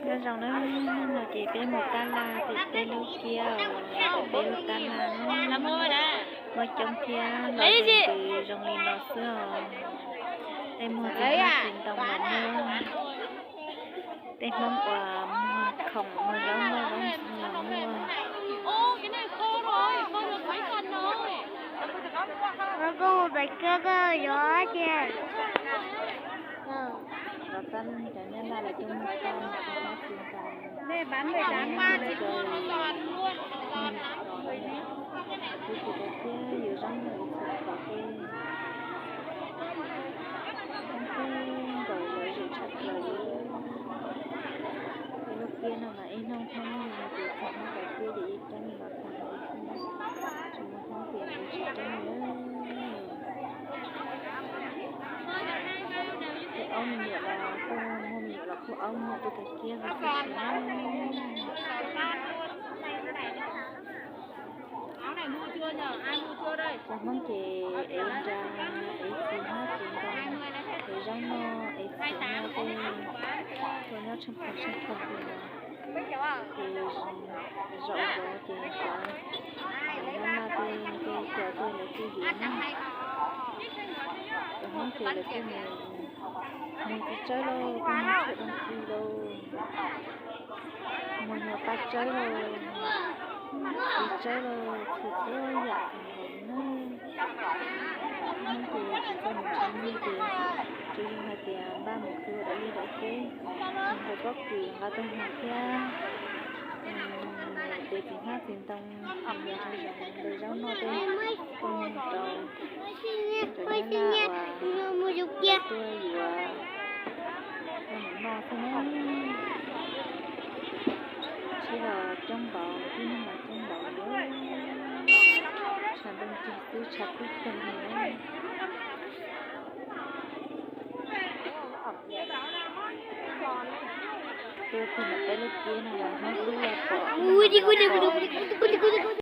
Nyob zoo na, no ces peb mus tab laj tim peb lub kiab, peb lub tab laj na, muaj coob thiab los zoo li no xwb os. Tej muag txiv ntoo los muaj, tej Hmoob uas muag khoom muag zaub muag zaub ntxhw los muaj. Los tab cov nyab laj lawv tuaj muag tau txiv ntoo. Kuv tus kawg thiab yus zaub noj yus txhua qhov tej, zaub tej nkaum lawv zem tshaj plaws li. Peb lub kiab no mas ib hnub Hmoob yog tus txog Hmoob kav kiab ces ib teeb los tag li thiab, tsis muaj Hmoob tias tus tsis teeb li. Tej aub me nyuam los kuj muaj, me nyuam los kuj aub muag tuaj kav kiab hauv tib si. Cov Hmoob ces ev nra, ev txiv hmab txiv ntoo, ev zaub noj, ev txiv noj tej, tuaj nyob tsheej pog tsheej pog li no. Ces zaum ntawd ces cov nyab laj tej, tej cov tej lawv kuj yuav na. Cov Hmoob ces lawv kuj mus muag txiv tsawb lauj, kuj muag tshuaj doo kis lauj, muag nyuag paj tsawb lauj, txiv tsawb lauj, txhua txhua yam nkaus li na. Hmoob ces tsis txawj mus nrhiav nyiaj ces tsuas yog hais tias npaj mus khwv ua dawm liaj dawm teb, nqa pob kws nqa tag nrho thiab, ces txiv hmab txiv ntoo, yog hais tias ntawm zaub noj tej, kuj muag rau cov nyab laj uas tuaj yuav noj xwb na. Tsheb los coob npaum, tib neeg los coob npaum li, tshav ntuj nrig xwb tshav kub kawg li na. Tuaj kiag ntawm peb lub kiab no los hnub hlub los pom, hnub no los pom.